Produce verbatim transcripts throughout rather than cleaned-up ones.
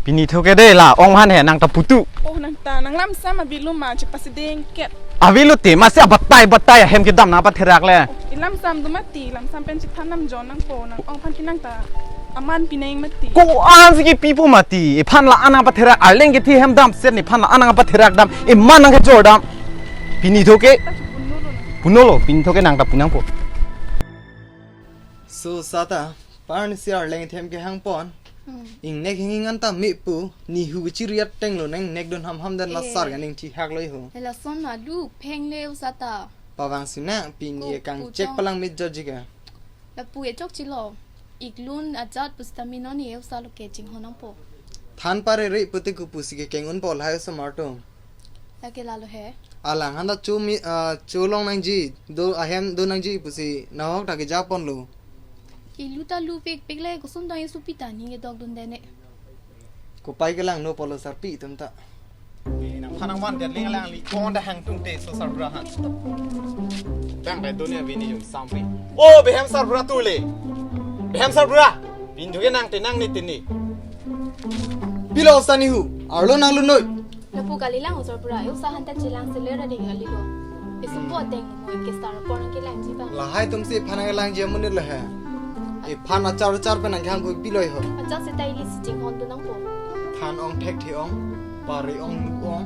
Pini thoke de la ong aphan he nang ta putu. Oh, nang ta, nang lamsam avelo ma, chepasideng ket. Avelo te, masi abatai batai ahem kedam nangpatherak le. Oh, ilamsam do mati, lamsam pen chethan nam jon nangpo, nang ong aphan ke nang ta aman pineng mati. Ko-an si kipipo mati, iphan la-an nangpatherak, arleng kethe hem damset ne iphan la-an nangpatherak dam, iman nangkejor dam. Pini thoke. Ta chu puno lo na. Puno lo, pini thoke nang ta pu nangpo. So, seta, parnisi arleng kethe hem kehang pon. Hmm. Ingnek hinging an ta me pu, ne hu chiri ateng lo nang nek dun hamham dan la Eh. sar ga ning thihak lo ho. Lason alu pheng le o seta. Pavang sinang, pini Ko kang pu chek chong. palang mit jajika. Lapu e chokchelo. Iklun ajat pusitame non e usa lo ke chinghon nangpo. Than parere pute kopusi ke keng un pol hai osomar atum. Lake lalo he. Alang handa chu mi, ah, chu long nangji, do ahem do nangji pusi nahok ta keja ponlo. Ilu ta lu pik pik le kusum dang isu pita ni kedok dun dene. Kopai kelang no polo sarpi atum ta. Eh, nangphan nangvan det ling lang li kon da hang tung te so sarbura han. Bang bai dunia bini jum sampi. Oh, behem sarbura tu le. Behem sarbura. Bin juga nang tenang ni tini. Pilo sani hu. Arlo nang lunoi. Lapu kalilang o sarbura. Usa han ta chelang selera ding kali lo. Isupo ateng mo ke star por nang kelang ji bang. Lahai atum si phan nang langji amonit le he. Iphan achar achar pen nang hang ko piloi ho. Achar seta ili si chinghon dun nangpo. Than ong thekthe ong, pari ong nuk ong.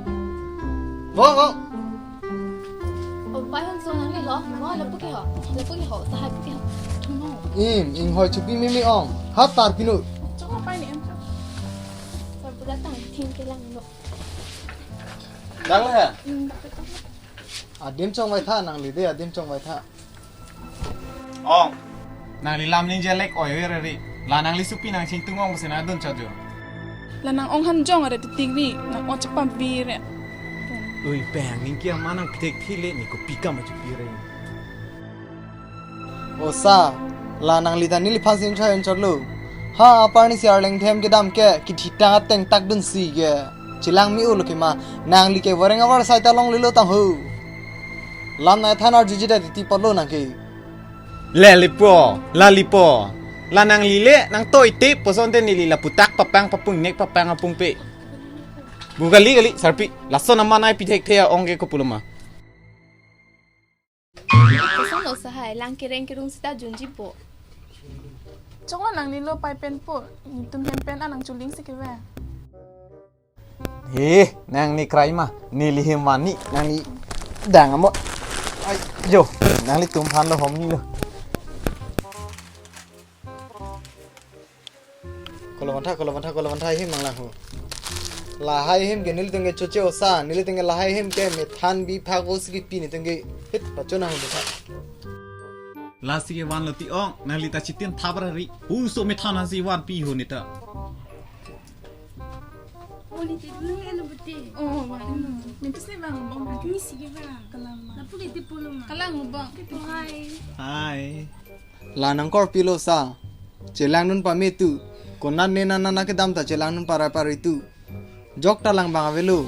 Vo, vo. O pai hon so nang le lo. Mo lapu ke ho. Lapu ke ho. Sahai pu ke ho. Mo. Im, inghoi chupi mimi ong. Hat tar pinu. Chok pai ni em. Sarbura tang thim kelang lo. Dang le he. Hmm, dak petok. Adim chongvai tha nangli de, adim chongvai tha. Ong. Nangli lam ningje lek oi oi reri. La nangli supi nang chingtung ong pusi nang dun chot jo. La nang ong han jong are titik ri, nang ot chepam vi re. Ui peng ning kia ma nang pithek thile ne kopi kam achupi re. O sa, la nangli ta neliphan si ningtha en chot lo. Ha, aparnisi arleng kethe hem kedam ke, kithitang ateng tak dunsi ke. Chelang mi ulo ke ma, nangli ke voreng avar sai ta longle lo tang ho. Lam nai than arjuji ta titi polo nang ke. Le lipo, la lipo. La nangli le, nang toi te, puson te neli lapu tak papang papung nek papang apung pe. Bu kali kali, sarpi, lason aman ai pithek the ong ke kopulo ma. Koson lo sahai, lang kereng kerung seta junji po. Choklo nangli lo pai pen po, netum hem pen anang chuling si keve. He, nangli krai ma, neli hem mani, nangli dang amo. Ai, jo, nanglitum aphan lo hom ni lo. Kolo vantha, kolo vantha, kolo vantha hem manglang ho. Lahai hem ke nelitum ke choche osa, nelitum ke lahai hem ke methan bi phak o si kipi netum ke hit pacho nang ho tha. Lasi ke van lo ti ong, nangli ta chitin thap ra ri. Huso methan hasi van pi ho neta. Oh, ni te dulu ya lo bete. Oh, van. Mintu se bang bang. Ni si ke bang. Kalang ma. Lapu ke ti pulo ma. Kalang bang. Oh, hai. Hai. La nangkor pilo sa. Chelang nun pame tu. Konat ne nana na kedam ta chelang nun parai parai tu. Jok ta lang bang avelo.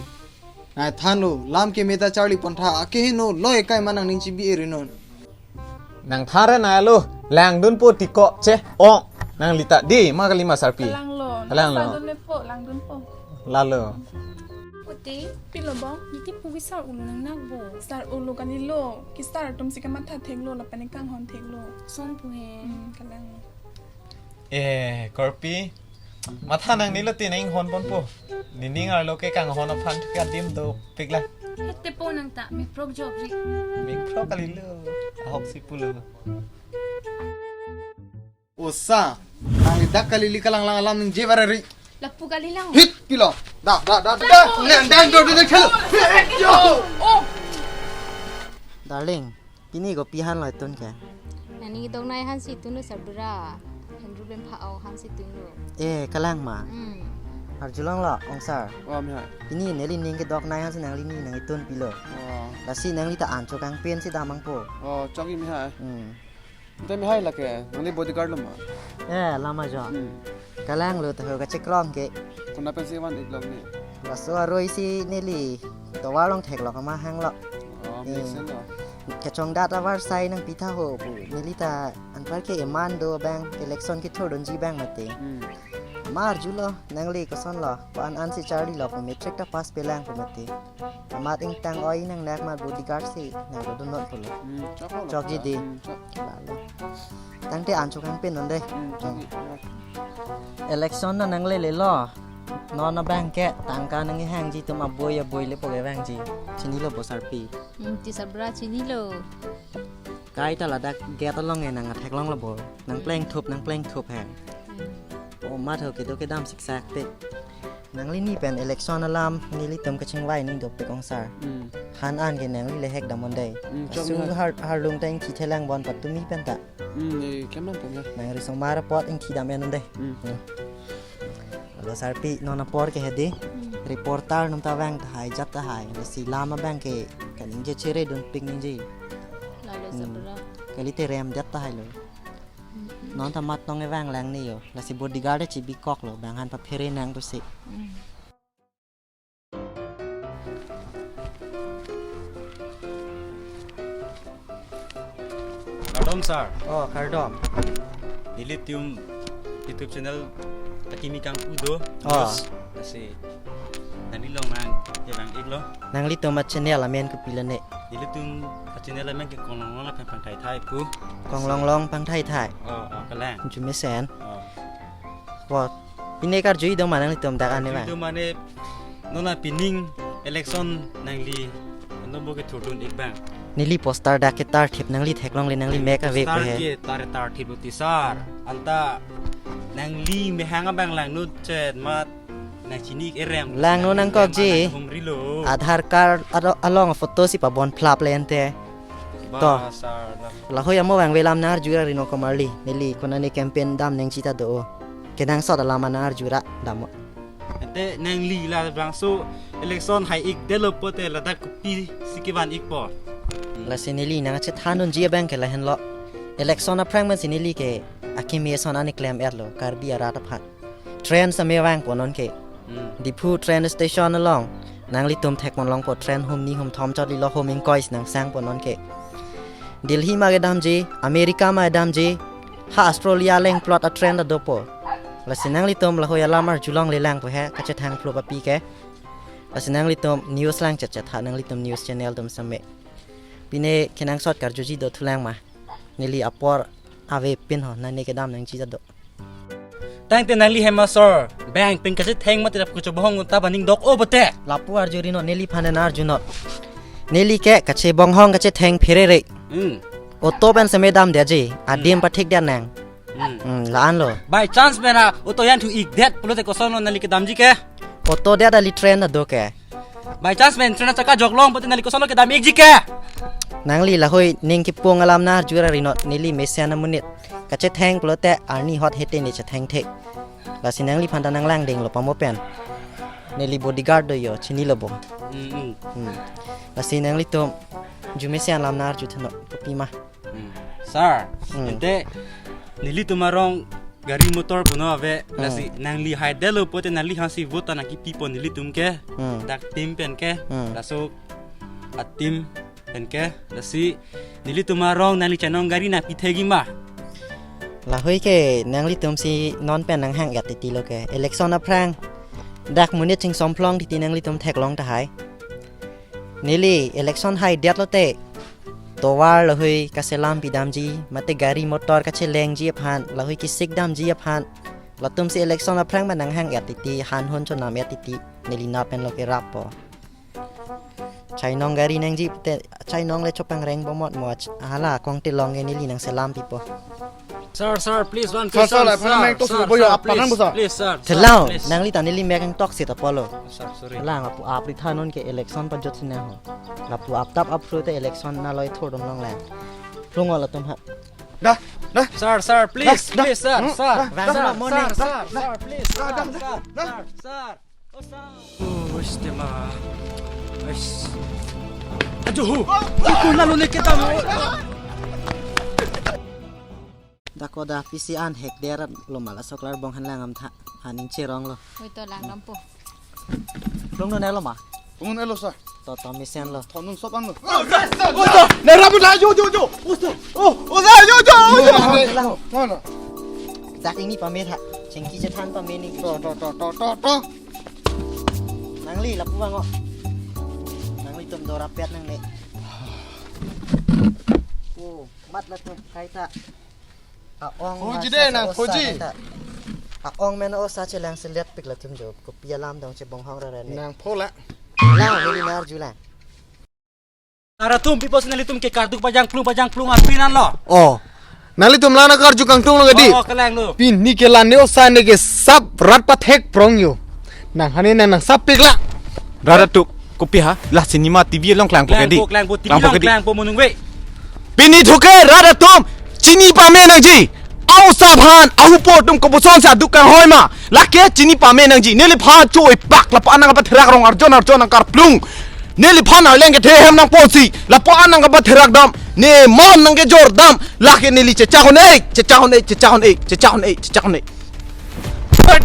Nai than lo, lam ke meta charli pon tha, ake heno, loi kai manang ning chibi eri non. Nang thare nai lo, lang dun po tiko, che, ong, nangli ta, di, ma kali ma sarpi. Kalang lo, Kalang lo. Sa dun le po, lang dun po. Lalo. Oti, pilo bang, niti pugi sar ulo nang nak bo. Sar ulo kali lo, ki sar atum si kamatha thek lo, lapen kanghon thek lo. Son pu he. Hmm, kalang lo. Eh, korpi. Matha nangne lo te nang inghon ponpo. Nening arlo ke kanghon aphan ke adim dopik lang. Hete po nang ta, mikprok jok ri. Mikprok kali lo. Ahok si pulo. Osa, nangli dak kali li kalang lang alam ningje vara ri. Lapu kali lang. Hit pilo. Da, da, da, da. Nang dang do do do khel. Hit, yo. Oh. Darling, pini kopi han lo tun ke? Nani dong nai han si tun lo sarbura. Hendru bem pha au han si tun lo. Eh, kalang ma. Hmm. Arjulong lo, ong sar. Oh, mi hai. Pini neli ning kedok nai han si nangli ni nang itun pilo. Oh. Lasi nangli ta an chokang pen si damang po. Oh, choki mi hai. Hmm. Te mi hai lake, nangli bodyguard lo ma. Eh, lama jo. Hmm. Kalang lo taho kachekrong ke. Kona pensi van ik lok ni. Laso aroi si neli tovar long thek lok ma hang lo. Oh, Eh. Makes sense lo. Kachongdat avarsai nangpi tha ho pu. Neli ta anpar ke eman do bang election kethurdunji bang mate. Hmm. Ma arjulo, nangli kosonlo, ko-an ansi charlilo pu, matric ta pass pelang pu mati. Amat ingtang oi nangnak ma bodyguard si nangdodun non pulo. Hmm, choklo. Chokji di. Hmm, chok. Lalo. Tangte an chokang pin non de. Hmm, chokji. Election na nanglelelo. Non abang ke tangka nanghangji atum aboi aboi le po kevangji. Chinilo bo sarpi. Hmm, ti sabra chinilo. Kaita ladak gate along e nang atheklonglo bo. Nangplengthup, nangplengthup he. Hmm. O mat ho kedo kedam siksak te. Nangli ni pen election alam nelitum kachingvai ning dopik ong sar. Hmm. Han an ke nangli le hek damnon dei. Hmm, chok Asung na. Har, harlung ta ingthi thelang bon patumi pen ta. Hmm, eh, kemang pen ya. Nang risong mara pot ingthi dam en non dei. Hmm. Hmm. Alo sarpi non apor ke hedi. Hmm. Reporter num ta vang tahai jat tahai. Lasi lam abang ke kaningje chere dunpik ningje. Lalo Hmm. sabra. Kalite rem jat tahai lo. Hmm. Non ta mat nong evang lang ni yo. Lasi bodyguard chibikok lo. Bang han paphere nang tu si. Hmm. Kardom sir. Oh, kardom. Nelitum YouTube channel akimi kangpu do. Oh. News. Lasi nangli along nang evang iklo. Nanglitum a channel amen kopilo ne? Nelitum a channel amen ke Konglonglong Pang Pangthai Thai pu. Konglonglong Pangthai Thai. Oh, oh, kalang. Jumesen. Oh. Bo, pine karjui do ma nanglitum dak an evang? Karjui do mane nona pining election nangli nombo kethurdun ik bang. Neli poster dak ketar thip nangli theklongle nangli mek ave Poster pe he. Ke tar tar thip lo ti sir. Anta nangli mehang abang langno chet mat nang chini ik erem. Langno nangkokji. Nang humrilo. Aadhaar card alo-, along photo si pabon phlap le ente. Ba, To. sir, na. Lahoi amo vangve alam nang arju ra ri non komarli. Neli konane campaign dam nangji ta do. Kenangsot alam nang arju ra dam. Ante nangli labangso election hai ik detlo pote ladak kopisi kevan ikpo. Lasi neli nang chethan unji abang ke lahenlo. Election aphrang man si neli ke akimi ason ani klem erlo Karbi arat aphan. Train same vangpo non ke. Hmm. Diphu train station along nanglitum thekpon longpo train hum ni hum thom chot lilo hum ingkoi si nangsangpo non ke. Delhi ma kedamji, America ma kedamji, ha Australia lengplot a train ta dopo. Lasi nanglitum lahoi alam arjulongle lang po he kachethang phlo papi ke. Lasi nanglitum news lang chet chet ha nanglitum news channel atum same. Pine kenangsot karjuji do thulang ma. Neli apor ave pin ho nane kedam nangji ta do. Tangte nangli hem asor bang pen kachetheng mati lapu kachobohong ta baning dok o bate. Lapu arju ri non neliphan nang arju non. Neli ke kachebonghong kachetheng pherere. Hmm. Auto pen seme damde ji. Adim Hmm. pathik dia nang. Hmm. Hmm, la-an lo. By chance pen ha auto yan thu ik det pulote kosonlo nangli kedamji ke? Auto dia dali train ta do ke. By chance pen train achaka joklong pote nangli kosonlo kedam ikji ke? Nangli lahoi ning kipung alam nang arju ra ri non neli mesen amonit. Kachetheng pulote arni hot hete ne chethengthe. Lasi nangliphan ta nanglangdinglo pamo pen. Neli bodyguard do yo chinilo bo. Hmm, hmm. Hmm. Lasi nanglitum jumesen alam nang arjutha non kopi ma. Hmm. Sir, Hmm. ante nelitum arong gari motor puno ave Hmm. lasi nangli hai detlo pote nangli hasi vote ta nangkipipo nelitum ke Hmm. dak team pen ke Hmm. laso a team pen ke lasi nelitum arong nangli chenong gari nangpithegi ma. Lahoi ke nanglitum si non pen nanghang ya titi lo ke election aphrang dak monit chingsomplong titi nanglitum theklong tahai. Neli election hai diat lote tovar lahoi kaselam pidamji mate gari motor kachelengji aphan lahoi kisik damji aphan latum si election aphrang ma nanghang ya titi han hon chonam ya titi neli na pen lo ke rap po. Chainong gari nangji te chainong le chopang reng bomot mo ach-, hala kong tilong ke neli nangselam pipo. Sir, sir, please, one Sir, question, sir, sir, nang tok sir, boyo sir, apa nang please, bosa? Please, sir, sir, Thelang, please. Nangli ta neli mek ang tok sit apolo. Sir, sorry. Thelang apu apri thanon ke election pajot sina ho. Lapu aptap apro te election na loi thor dom long lang. Plung wala tum ha. Dah, dah. Sir, sir, please, Dah, dah. please, sir, Hmm, sir, dah, sir, dah. sir, Morning. sir, sir, please, Dah, sir, dah, sir, dah. sir, sir. Oh, sir. Oh, wis tema. Wis. Ajo hu. Iko nalo ne kita mo. Dako da P C an hek der lo mala soklar bong han lang am tha. Haning cherong lo. Oi to lang lampo. Lung no nelo ma. Lung nelo sa. To to mesen lo. Thonun sop an lo. Nera bu la jo jo jo. Usta. Oh, usta jo jo jo. No no. Dak ini pamit ha. Chingki chethan pame ni. To, to, to, to, to, to. Nangli lapu vang o. Nanglitum dorapet nangne. Oh, mat latum kaita. A-ong Phoji ma de, sa nang sa phoji. Kaita. A-ong men osa chelang selet pik latum jo. Kopi alam dong chebonghong rara ne. Nang pho la. Lang, neli nar julang. Rat atum, pi pusi nanglitum ke karduk pajang plung pajang plung arpi nan lo. Oh. Nanglitum la nang karju kangtung lo kedi. Oh, oh, kelang lo. Pini ke la ne osa ne ke sap rat pathek prong yo. Nang hane nang nang sap pik la. Rat atum, kopi ha? La cinema T V along klangpo kedi. Klangpo, klangpo, T V along klangpo kedi. Klangpo monung ve. Pini thuke rat atum, chini pame nangji. Aosa aphan, ahupo atum kopuson sa duk kanghoi ma. Lake chini pame nangji. Neliphan cho-e pak lapu-an nangpatherak rong arjon arjon nangkarplung. Neliphan arleng kethe hem nangponsi. Lapu-an nangpatherak dam. Ne mon nangkejor dam. Lake neli chechak hon-e, chechak hon-e, chechak hon-e, chechak hon-e, chechak hon-e.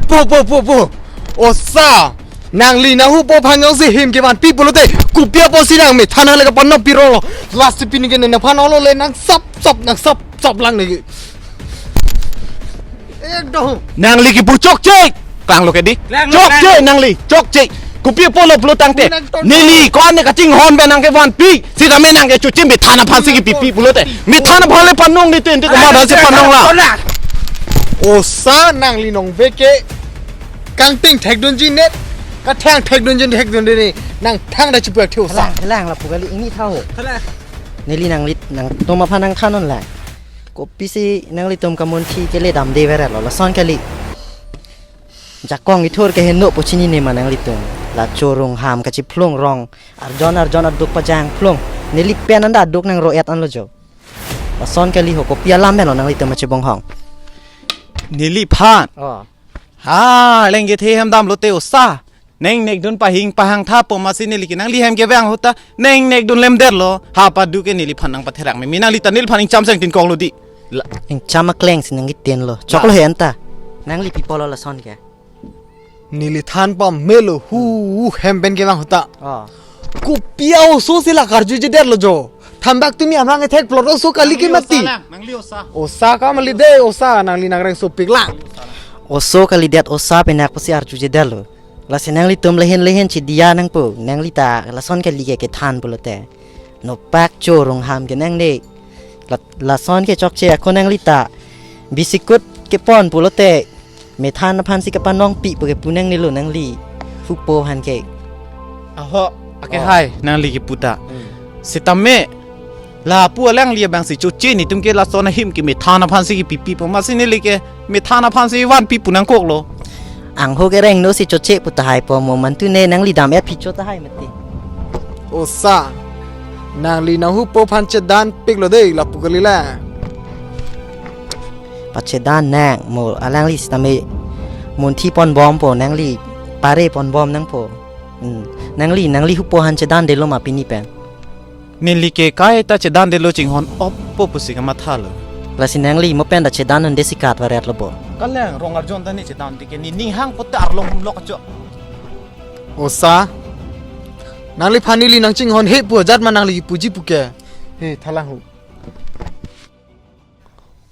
Po, po, po, po. Osa. Nangli nanghupo aphan jongsi him kevanpi pulote. Kopi apotsi nang methan hale kapanong piro lo. Lasi pini ke ne naphan olo le nang sap, sap, nang sap, sap lang ne. Ekdom. Nangli kipu chokche. Klang lo kedi. Klang lo, chokche klang lo. Nangli, chokche. Kopi apotlo pulo tangte. Nang ton. Neli ko-an ne kachinghon pen nangkevanpi. Sitame nang ke choche methan aphansi kipipi pulote. Methan aphan le panong ni tente ko ma dasi panong la. Ton na. Osa nangli nong beke. Kangting thekdunji net. Kathang thekdunji thekdunde ne. Nang thang da chipu thek osa. Lang, lang lapu kali ini tha ho. Tha lang. Neli nanglit nangtum aphan nangthan non lang. Kopisi nanglitum kamunthi kele damde vere lo, lason kali. Jakong ithur ke heno po chinine ma nanglitum. La cho rungham kachiplung rong. Arjon arjon aduk pajang plung. Neli pen anda aduk nang ro-et anlo jo. Lason kali ho, kopi alam pen lo nanglitum ma chebonghong. Neliphan. Oh. Ha, leng kethe hem damlote osa. Neng nekdun pahing pahang tha po masi neli ke nangli hem kevang ahut ta. Neng nekdun lemdet lo. Ha padu ke neliphan nangpatherak me. Mi nangli ta neliphan ingcham seng tin kong lo di. La. Ingcham akleng si nangkiten lo. Chok lo. La. Hen ta. Nangli pi pulo lason ke. Neli than pamelo hu, hu hem pen kevang ahut ta. Oh. Kopi a oso si la karjujedet lo jo. Thambak tumi amang ethek plot oso kali ke mati. Nangli osa lang, nangli osa. Osa ka mali de, osa nangli nangreng sopik lang. Oso kalidet osa penak pusi arjujedet lo. Lasi nanglitum lehen lehen chidia nangpo, nangli ta lason kali ke kethan pulote. Nopak cho rungham ke nangne. La, lason ke chokche ako nangli ta. Bisikut kepon pulote. Methan aphansi kapanongpi pu ke pu nangne lo nangli. Hupo aphan ke. Aho, ake Oh. Hai, nangli kipu ta. Hmm. Sitame, lapu alangli abangsi choche netum ke lason ahim ke methan aphansi kipipi po masi neli ke methan aphansi vanpi pu nangkok lo. Angho kereng no si choche pu tahai po mo mantu ne nangli dam-et phicho tahai mati. Osa, nangli nanghupo aphan chedanpik lo de lapu kali la. Pachedan nang mo alangli sitame munthi ponbom po nangli pare ponbom nangpo. Hmm. Nangli, nangli hupo aphan chedandelo ma pini pen. Neli ke kaita chedandelo chinghon-op po pusi kamathalo. Lasi nangli mo pen ta chedan un desi kat varet lo bo. Kaleng rong arjon ta ne chedan ti ke ne ning hang pote arlong humlok cho. Osa. Nangliphan neli nangchinghon he pu ajat ma nangli puji pu ke. He thalang hu.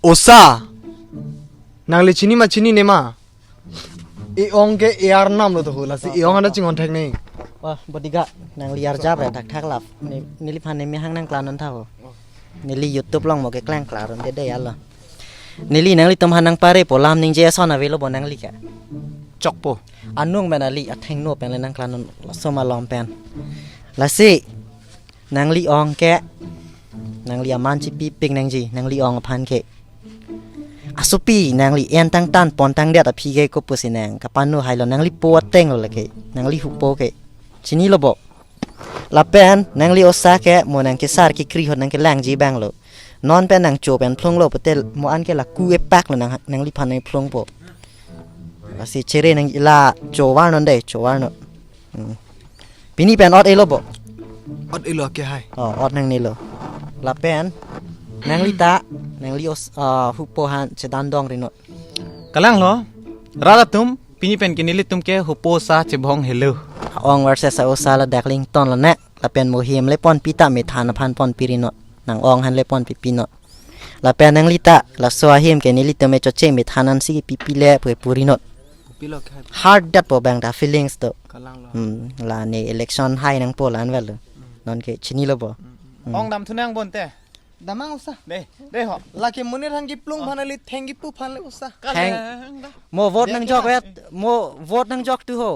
Osa. Nangli chini ma chinine ma. E-ong ke e-arnam lo to hu lasi e-ong anda chinghon thek ne. Wah, bodiga, nangli arjap ya thakthak lap. Ne, neliphan ne mehang nangklang non tha ho. Neli YouTube along mo keklangklar un dede ya lo. Neli nanglitum aphan nangpare po lam ningje ason avelo bo nangli ke. Chokpo. Anung pen ali athengno pen le nangklang non laso malom pen. Lasi nangli ong ke, nangli aman chipipik nangji, nangli ong aphan ke. Asopi, nangli en tangtan pon tangdet aphi ke kopusi nang kapano hailo, nangli po ateng lo lake, nangli hupo ke. Chinilo bo. Lapen, nangli osa ke, mo nang kesar kekri ahut nangkelangji abang lo. Non pen nang cho pen phlonglo pote, mo an ke laku epak lo nang, nangliphan nangphlongpo. Lasi chere nang la cho varnon de, cho varnon. Hmm. Pini pen ot elo bo. Ot elo ke hai. Oh, ot nangnelo. Lapen nangli ta, nangli os, ah, hupo aphan chedan dongri non. Kalang lo. Rat atum, pini pen ke nelitum ke hupo osa chebong helo. Ong versus osa ladak lington lo ne. Lapen mo hem le ponpi ta methan aphan ponpiri non. Nang ong aphan le ponpipi non. Lapen nangli ta laso ahem ke nelitum me choche me than ansi pipi le pu puri not. Pilo kha Heart datpo bang ta feelings to. Kalang lo. Hmm, la ne election hai nangpo la anvel lo. Non ke chinilo bo. Ong dam thunang bonte. Damang usa. Dei, dei ho. Lake monit hangki plung phan ali thengki pu phan le usa. Theng. Mo vote nangjok vet, mo vote nangjok tu ho.